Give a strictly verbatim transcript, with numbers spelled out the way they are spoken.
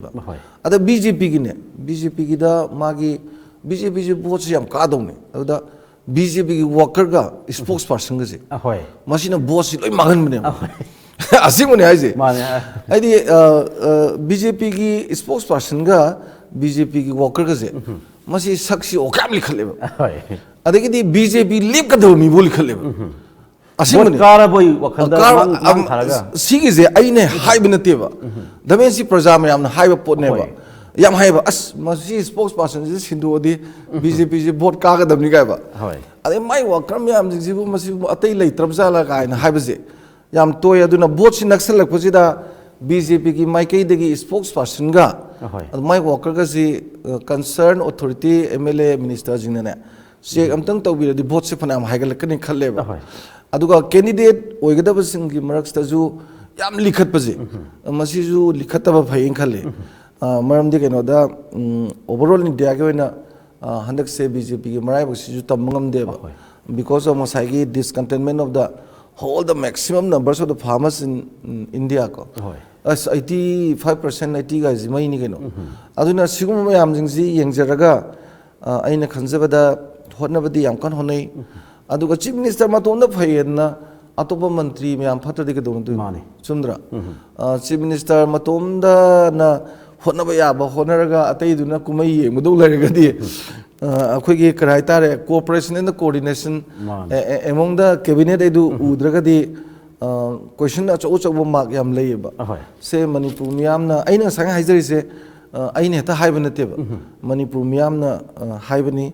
ꯍꯣꯏ꯫ ꯑꯗ B J ꯄꯤꯒꯤꯅꯦ, B J ꯄꯤꯒꯤꯗ ꯃꯥꯒꯤ, ꯕꯤ ꯖꯦ ꯄꯤꯁꯦ ꯚꯣꯠꯁꯦ ꯌꯥꯝ ꯀꯥꯗꯧꯅꯦ꯫ ꯑꯗꯨꯗ ꯕꯤ ꯖꯦ ꯄꯤꯒꯤ ꯋꯥꯀꯔꯒ ꯏꯁꯄꯣꯛꯁ ꯄꯥꯔꯁꯟꯒꯁꯦ, ꯑꯍꯣꯏ꯫ ꯃꯁꯤꯅ ꯚꯣꯠꯁꯤ ꯂꯣꯏ ꯃꯥꯡꯍꯟꯕꯅꯦꯕ꯫ ꯑꯍꯣꯏ꯫ ꯑꯁꯦꯡꯕꯅꯦ ꯍꯥꯏꯁꯦ꯫ ꯃꯥꯅꯦ꯫ ꯍꯥꯏꯗꯤ ꯕꯤ ꯖꯦ ꯄꯤꯒꯤ ꯏꯁꯄꯣꯛꯁ ꯄꯥꯔꯁꯟꯒ ꯕꯤ ꯖꯦ ꯄꯤꯒꯤ ꯋꯥꯀꯔꯒꯁꯦ, ꯃꯁꯤ ꯁꯛꯁꯤ ꯑꯣ ꯀꯌꯥꯝ ꯂꯤꯈꯠꯂꯦꯕ꯫ ꯍꯣꯏ꯫ ꯑꯗꯒꯤꯗꯤ ꯕꯤ ꯖꯦ ꯄꯤ ꯂꯦꯞꯀꯗꯕ ꯃꯤꯕꯨ ꯂꯤꯈꯠꯂꯦꯕ꯫ ꯚꯣꯠ ꯑꯁꯦꯡꯕꯅꯦ꯫ ꯀꯥꯔꯕꯣꯏ ꯋꯥꯈꯜꯗ ꯀꯥꯔ-, ꯃꯥꯡ-, ꯃꯥꯡ ꯊꯥꯔꯒ꯫ ꯁꯤꯒꯤꯁꯦ ꯑꯩꯅ ꯍꯥꯏꯕ ꯅꯠꯇꯦꯕ꯫ ꯗꯃꯦꯟꯁꯤ ꯄ꯭ꯔꯖꯥ ꯃꯌꯥꯝꯅ ꯍꯥꯏꯕ ꯄꯣꯠꯅꯦꯕ꯫ ꯍꯣꯏ꯫ ꯌꯥꯝ ꯍꯥꯏꯌꯦꯕ, "ꯑꯁ, ꯃꯁꯤ ꯏꯁꯄꯣꯛꯁ ꯄꯥꯔꯁꯟꯁꯤ ꯁꯤꯟꯗꯣꯛꯑꯗꯤ ꯕꯤ ꯖꯦ ꯄꯤꯁꯤ ꯚꯣꯠ ꯀꯥꯒꯗꯕꯅꯤ" ꯀꯥꯏꯕ꯫ ꯍꯣꯏ꯫ ꯑꯗꯩ ꯃꯥꯏ ꯋꯥꯀꯔ ꯃꯌꯥꯝꯁꯤꯡꯁꯤꯕꯨ ꯃꯁꯤꯕꯨ ꯑꯇꯩ ꯂꯩꯇ꯭ꯔꯕ ꯖꯥꯠꯂꯥ ꯀꯥꯏꯅ ꯍꯥꯏꯕꯁꯦ ꯌꯥꯝ ꯇꯣꯏ꯫ ꯑꯗꯨꯅ ꯚꯣꯠꯁꯤ ꯅꯛꯁꯜꯂꯛꯄꯁꯤꯗ ꯕꯤ ꯖꯦ ꯄꯤꯒꯤ ꯃꯥꯏꯀꯩꯗꯒꯤ ꯏꯁꯄꯣꯛꯁ ꯄꯥꯔꯁꯟꯒ ꯑꯍꯣꯏ꯫ ꯑꯗꯨ ꯃꯥꯏ ꯋꯥꯀꯔꯒꯁꯤ, ꯑ, concern authority, M L A, ꯃꯤꯅꯤꯁꯇꯔꯁꯤꯡꯅꯅꯦ ꯆꯦꯛ ꯑꯝꯇꯪ ꯇꯧꯕꯤꯔꯗꯤ ꯚꯣꯠꯁꯦ ꯐꯅꯌꯥꯝ ꯍꯥꯏꯒꯠꯂꯛꯀꯅꯤ ꯈꯜꯂꯦꯕ꯫ ꯑꯍꯣꯏ꯫ ꯑꯗꯨꯒ ꯀꯦꯟꯗꯤꯗꯦꯠ ꯑꯣꯏꯒꯗꯕꯁꯤꯡꯒꯤ ꯃꯔꯛꯇꯁꯨ ꯌꯥꯝ ꯂꯤꯈꯠꯄꯁꯦ, ꯃꯁꯤꯁꯨ ꯂꯤꯈꯠꯇꯕ ꯐꯩꯌꯦꯅ ꯈꯜꯂꯤ꯫ ꯑ, ꯃꯔꯝꯗꯤ ꯀꯩꯅꯣꯗ, ꯎꯝ, ꯑꯣꯚꯔꯑꯣꯜ ꯏꯟꯗꯤꯌꯥꯒꯤ ꯑꯣꯏꯅ, ꯑ, ꯍꯟꯗꯛꯁꯦ ꯕꯤ ꯖꯦ ꯄꯤꯒꯤ ꯃꯔꯥꯏꯕꯛꯁꯤꯁꯨ ꯇꯝꯕ ꯉꯝꯗꯦꯕ꯫ ꯑꯍꯣꯏ꯫ Because of ꯉꯁꯥꯏꯒꯤ discontentment of the whole, the maximum numbers of the farmers in, in India ꯀꯣ꯫ ꯍꯣꯏ꯫ ꯑꯁ, eighty five percent, eighty ꯀꯥꯏꯁꯤ ꯃꯩꯅꯤ ꯀꯩꯅꯣ꯫ ꯑꯗꯨꯅ ꯁꯤꯒꯨꯝꯕ ꯃꯌꯥꯝꯁꯤꯡꯁꯤ ꯌꯦꯡꯖꯔꯒ, ꯑ, ꯑꯩꯅ ꯈꯟꯖꯕꯗ ꯍꯣꯠꯅꯕꯗꯤ ꯌꯥꯝ ꯀꯟꯅ ꯍꯣꯠꯅꯩ꯫ ꯑꯗꯨꯒ ꯆꯤꯐ ꯃꯤꯅꯤꯁꯇꯔ ꯃꯇꯣꯝꯗ ꯐꯩꯌꯦꯅ ꯑꯇꯣꯞꯄ ꯃꯟꯇ꯭ꯔꯤ ꯃꯌꯥꯝ ꯐꯠꯇ꯭ꯔꯗꯤ ꯀꯩꯗꯧꯅꯗꯣꯏꯅꯣ? ꯃꯥꯅꯤ꯫ ꯆꯨꯝꯗ꯭ꯔꯥ? ꯑ, ꯆꯤꯐ ꯃꯤꯅꯤꯁꯇꯔ ꯃꯇꯣꯝꯗꯅ ꯍꯣꯠꯅꯕ ꯌꯥꯕ ꯍꯣꯠꯅꯔꯒ ꯑꯇꯩꯗꯨꯅ ꯀꯨꯝꯍꯩ ꯌꯦꯡꯕꯗꯧ ꯂꯩꯔꯒꯗꯤ, ꯑ, ꯑꯩꯈꯣꯏꯒꯤ ꯀꯔꯤ ꯍꯥꯏꯇꯥꯔꯦ, cooperation and coordination, ꯃꯥꯅꯤ꯫ ꯑꯦ, ꯑꯦ, among the cabinet ꯑꯩꯗꯨ ꯎꯗ꯭ꯔꯒꯗꯤ, ꯑ, question ꯑꯆꯧ ꯑꯆꯧꯕ mark ꯌꯥꯝ ꯂꯩꯌꯦꯕ꯫ ꯑꯍꯣꯏ꯫ ꯁꯦ ꯃꯅꯤꯄꯨꯔ ꯃꯤꯌꯥꯝꯅ, ꯑꯩꯅ ꯉꯁꯥꯏ ꯍꯥꯏꯖꯔꯤꯁꯦ, ꯑ, ꯑꯩꯅ ꯍꯦꯛꯇ ꯍꯥꯏꯕ ꯅꯠꯇꯦꯕ꯫ ꯃꯅꯤꯄꯨꯔ ꯃꯤꯌꯥꯝꯅ, ꯑ, ꯍꯥꯏꯕꯅꯤ꯫